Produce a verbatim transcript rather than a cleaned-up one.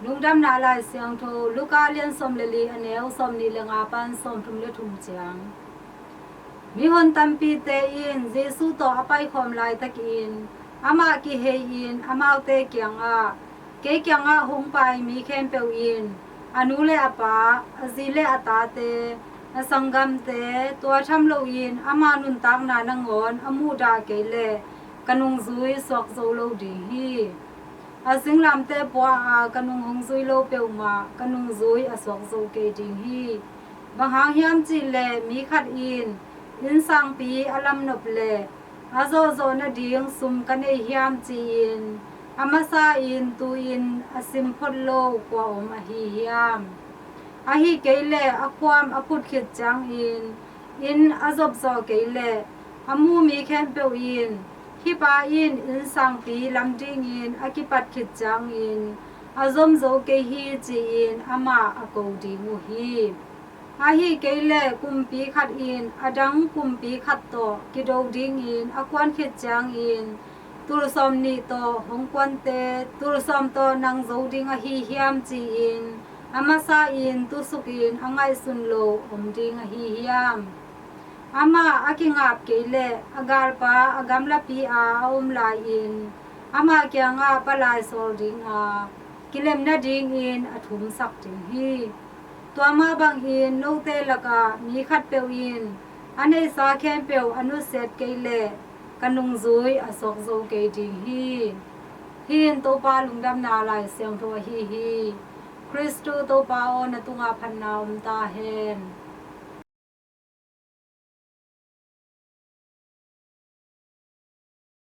Lungdamna Lai Siangtho, Luka lian sawm le li, a neu sawm nih le nga pan sawm thum le thum ciang. Mihon tampite in Jesu tawh a paikhawm laitakin amah kihei-in amaute kiangah, "Kei kiangah hong pai mi khempeuh in a nu le a pa, a zi le a tate, a sanggamte, tua tham loin ama nuntakna nangawn a muhdah kei leh ka nungzui suak zo lo ding hi. A singlamteh pua-a ka nung hong zui lo peuhmah ka nungzui a suak zo kei ding hi. Bang hang hiam cih leh mi khat in innsangpi a lamnop leh a zawhzawh nading sum ka nei hiam ci-in a masa-in tu-in a sim phot lo kua om ahi hiam? Ahi kei leh a khuam a phut khit ciangin inn a zop zawh kei leh a mu mi khempeuh in, 'Hih pa in innsangpi lam dingin a kipat khit ciangin a zom zo kei hi,' ci-in amah a ko ding uh hi. Ahi kei leh kumpi khat in a dang kumpi khat tawh kido dingin a kuan khit ciangin tul sawm nih tawh hong kuante tul sawm tawh nang zo ding ahi hiam ci-in a masa-in tusukin a ngaihsun lo om ding ahi hiam? Amah a kingap kei leh a galpa a gamlapi-a a om lai-in ama kiangah palai sawl dinga kilem nadingin a thumsak ding hi. Tua mah bangin note lakah mi khatpeuh in a neihsa khempeuh a nusiat kei leh ka nungzui a suak zo kei ding hi." Hih in Topa Lungdamna Lai Siangtho ahi hi. Khristu Topa aw, na tungah phatna om ta hen.